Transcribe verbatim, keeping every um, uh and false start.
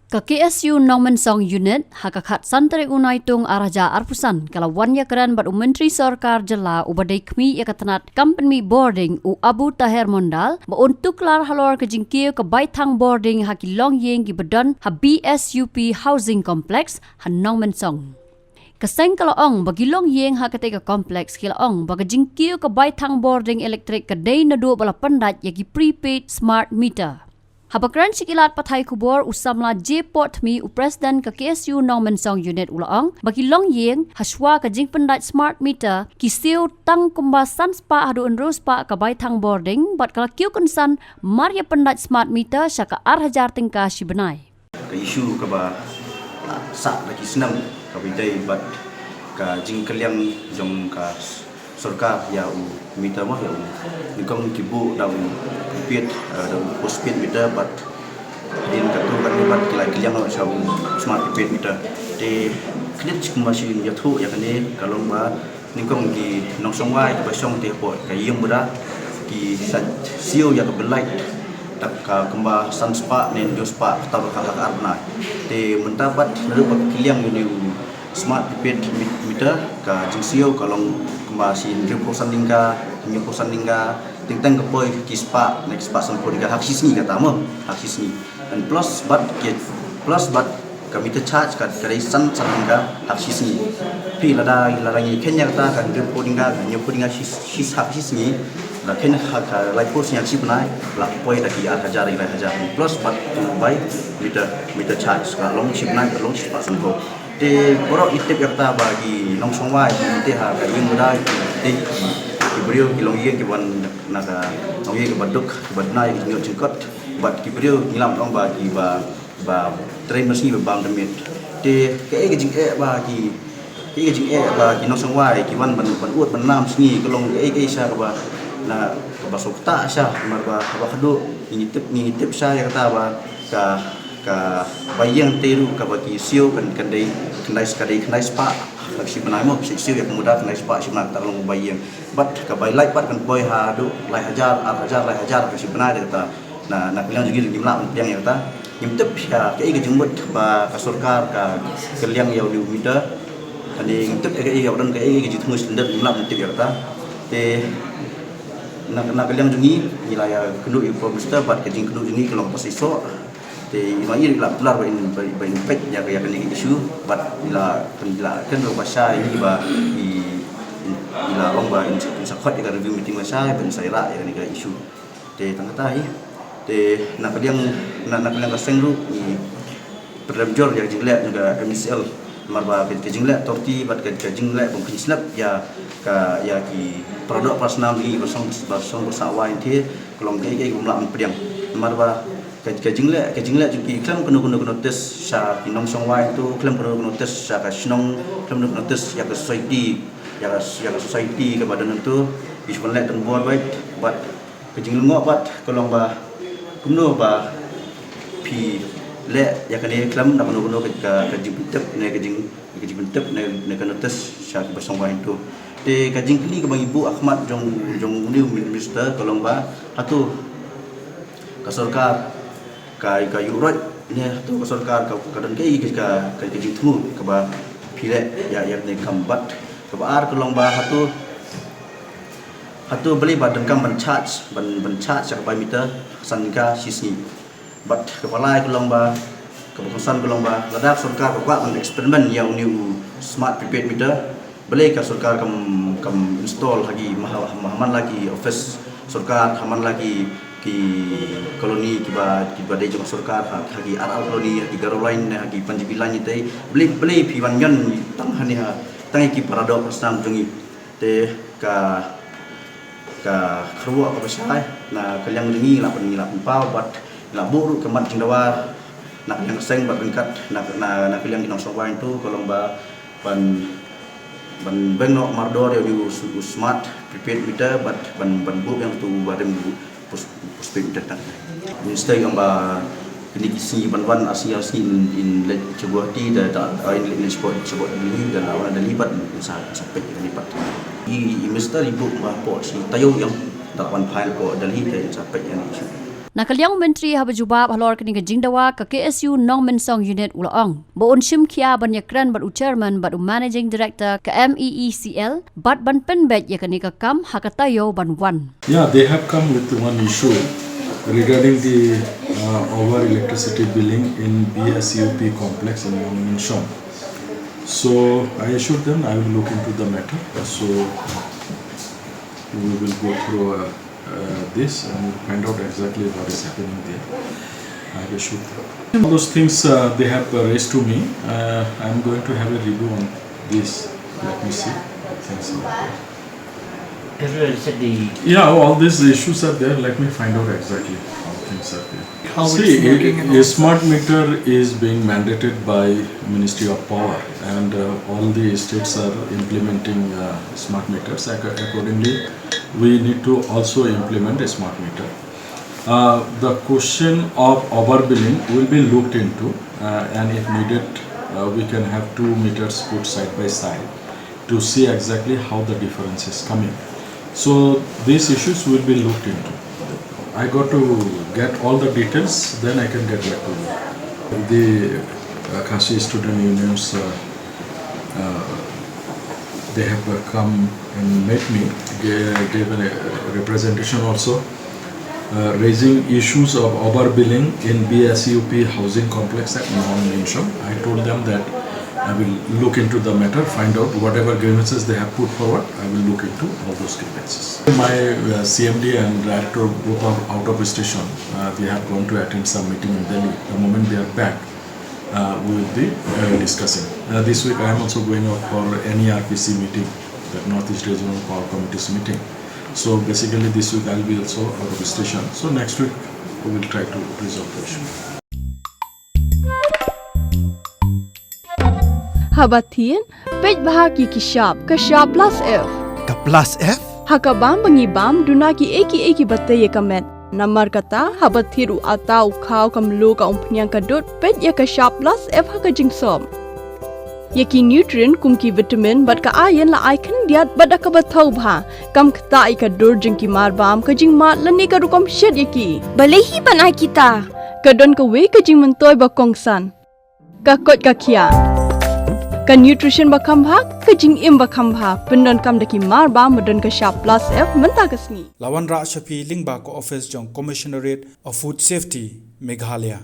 Ka K S U Nongmensong Unit, ha ka khatsan tarik u Naitung arhajar arphew san, ka la wan ïakren bad u Myntri Sorkar Jylla uba dei khmih ïa ka tnat kam pynmih bording u Abu Taher Mondal, ba un tuklar halor ka jingkiew ka bai thang bording ha ki longïing kiba don ha B S U P Housing Complex ha Nongmensong. Ka seng ka la ong ba ki longïing ha katei ka complex ki la ong ba ka jingkiew ka bai thang bording elektrik ka dei naduh ba la pyndait ïa ki prepaid smart meter. Haba kren sha ki lad pathai khubor, u samla J Potmi, u president ka K S U Nongmensong Unit, u la ong ba ki longïing, hashwa ka jingpyndait smart meter, ki siew tang kumba san spah haduh hynriew spah ka bai thang bording, bad ka la kiew kynsan mar ïa pyndait smart meter sha ka arhajar tyngka shi bnai. Ka issue kaba, ah, sah da ki snem kaba ïadei bad ka jingkylliang jong ka s-, sorkar ïa u meter, mo, ïa u nyngkong ki buh da u prepaid, eh, da u postpaid meter, bad hadien katto katne pat ki la kylliang noh sha u smart prepaid meter. Te khyndiat kumba shu ïathuh ïa kane ka long ba nyngkong ki nongshong wai kiba shong te hapoh ka ïing bura ki sa siew ïa ka bill light da ka kumba san spah ne hynriew spah kata ka ha ka ar bnai. Te mynta pat naduh ba kylliang ïa une u smart prepaid met-, meter, ka jingsiew ka long kumba shi hynriewphew san tyngka, hynñiewphew san tyngka, teng teng ka poi ki spah ne ki spah sanphew tyngka ha ka shi sngi kata, mo, ha ka shi sngi. And plus bad ki, plus bad ka meter charge ka, ka dei san, san tyngka ha ka shi sngi. Phi lada, lada ngi kheiñ ïa kata ka hynriewphew tyngka, hynñiewphew tyngka shi, shi, ha ka shi sngi, la kheiñ ha ka laiphew sngi ha ka shi bnai, la poi da ki ar hajar, lai hajar. Plus bad tu bai meter, meter charge, ka long shi bnai, ka long shi spah sanphew. Te baroh ngi tip ïa kata ba ki nongshong wai ki te ha ka ïing bura, ki, ki briew ki longïing kiba wan na ka longïing kiba duk, kiba duna ïa ki jingïoh jingkot. Bad ki briew ngi lah ban ong ba kiba, ba trei mynsngi ba bam da miet. Te kaei ka jingeh ba ki, kaei ka jingeh ba ki nongshong wai ki wan ban, ban ud ban nam sngi, ka long kaei kaei sha kaba, na kaba sngewthuh sha, namar ba haba khadduh ngi tip, ngi tip sha ïa kata ba ka, ka bai ïing te ruh kaba ki siew kan, kan dei khyndai, ka dei khyndai spah ha ka shi bnai, mo, siew ïa ka muda khyndai spah shi bnai, kata ka long bai ïing. Bad ka bai light pat kan poi haduh lai hajar, ar hajar, lai hajar ha ka shi bnai, da kata. Na, na ka liang jong ngi ngim lah ban pdiang ïa kata. Ngim tip sha kaei ka jingmut ba ka sorkar ka kylliang ïa une u meter. Hangne ngim tip kaei, ïa ka don kaei ka jingthmu sha lyndet, ngim lah ban tip ïa kata. Te na, na ka liang jong ngi, ngi la ïakynduh ïa u Prime Minister bad ka jingkynduh jong ngi ka long kaba shisha. Te i ma i ruh i la kular ba in, ba, ba in peit ïa ka, ïa kane ka issue bad i la, i la kynduh ba shai ïa ngi ba i, i, i la ong ba in, in sa khot ïa ka review meeting ba shai ba in sa ïarap ïa kane ka issue. Te tang kata hi. Te na ka liang, na, na ka liang ka seng ruh ngi pynrem jur ïa ka jingleh jong ka M D C L. Namar ba ka, ka jingleh authority bad ka, ka jingleh bym kynslep ïa ka, ïa ki para doh para snam jong ngi ba shong, ba shong ba sah wai te ka long kaei kaei kaba ym lah ban pdiang. Namar ba ka, ka jingleh, ka jingleh jong ki khlem kano kano ka notice sha ki nongshong wai to, khlem kano kano ka notice sha ka shnong, khlem kano kano ka notice ïa ka society, ïa ka, ïa ka society kaba don to, ki shu ban leh don bor bad, bad ka jinglyngngoh bad ka long ba kumno ba phi leh ïa kane khlem da kano kano ka, ka, ka jingpyntip ne ka jing, ka jingpyntip ne, ne ka notice sha kiba shong wai to. Te ka jingkylli kaba ngi buh ha khmat jong, jong une u minister ka long ba hato ka sorkar ka, ka ïuh roit ne hato ka sorkar ka, ka don kaei ka, ka, ka jingthmu kaba phi leh ïa, ïa kane ka kam. Bad kaba ar ka long ba hato, hato balei ba donkam ban charge, ban, ban charge ïa ka bai meter san tyngka shi sngi. Bad kaba lai ka long ba, kaba kongsan ka long ba lada ka sorkar ka kwah ban experiment ïa une u smart prepaid meter, balei ka sorkar kam, kam install ha ki ma, ha, ha man la ki office sorkar, ha man la ki, ki colony kiba, kiba dei jong sorkar, ha, ha ki R R colony, ha ki Garo line, ha ki Punjabi line te. Balei, balei phi wan ñion tang hangne ha, tang ïa ki para doh para snam jong ngi. Te ka, ka kyrwoh kaba shai na ka liang jong ngi, ngi la pyn, ngi la pynpaw bad ngi la buh ruh ka mat jingdawa na ka liang ka seng bad ryngkat na, na, na ka liang ki nongshong wai to ka long ba ban, ban beng noh mardor ïa u, u smart prepaid meter bad ban, ban buh ïa uto u barim u post, postpaid meter tang. Minister ong ba kine ki sngi ban wan, ar sngi, ar sngi in, in leit sha Guwahati da, da, ah, in leit, leit sha, sha Delhi, da la wan Delhi bad in sa, sa peit ïa kane pat. I, i minister i buh ba hapoh shi taïew ïa da la wan file hapoh Delhi te in sa peit ïa kane issue. Na ka liang u Myntri haba jubab halor kane ka jingdawa, ka K S U Nongmensong Unit u la ong ba un shim khia ban ïakren bad u Chairman bad u Managing Director ka M E E C L bad ban pynbeit ïa kane ka kam ha ka taïew ban wan. Yeah, they have come with one issue regarding the uh, over electricity billing in B S U P complex in Nongmensong. So I assured them I will look into the matter. So we will go through uh, uh, this and find out exactly what is happening there. I have assured them. All those things uh, they have uh, raised to me. Uh, I'm going to have a review on this. Let me see. Thanks a lot. There is the Yeah, all these issues are there. Let me find out exactly how things are there. How See, it's working and a all. Smart meter is being mandated by Ministry of Power, and uh, all the states are implementing uh, smart meters. Ac- Accordingly, we need to also implement a smart meter. Uh, the question of overbilling will be looked into, uh, and if needed, uh, we can have two meters put side by side to see exactly how the difference is coming. So these issues will be looked into. I got to get all the details, then I can get back to you. The uh, Khasi Student Unions, uh, uh, they have uh, come and met me, they gave a representation also, uh, raising issues of overbilling in B S U P housing complex at Nongmensong. I told them that I will look into the matter, find out whatever grievances they have put forward, I will look into all those grievances. My uh, C M D and director both are out of station. Uh, they have gone to attend some meeting in Delhi. The moment they are back, uh, we will be uh, discussing. Uh, this week I am also going out for N E R P C meeting, the Northeast Regional Power Committee's meeting. So basically this week I will be also out of station. So next week we will try to resolve the issue. Haba thied, peit bha ki ki shap, ka shap plus F. Ka plus F? Ha ka bam ba ngi bam, duna ki ei ki ei kiba tei ïa ka met. Namar kata, haba thied u atta u khaw ka mluh ka umphniang ka dud, peit ïa ka shap plus F ha ka jingsop. Ïa ki nutrient kum ki vitamin bad ka iron la ai khyndiat bad da kaba thaw bha. Kam ktah ïa ka dur jong ki marbam, ka jingmad lane ka rukom shet ïa ki. Balei hi ban ai kita? Ka don kawei ka jingmyntoi ba kongsan. Ka koit ka khiah. Ka nutrition ba kham bha, ka jingim ba kham bha. Pyndonkam da ki marbam ba don ka shap plus F mynta ka sngi. La wanrah sha phi lyngba ka office jong Commissionerate of Food Safety, Meghalaya.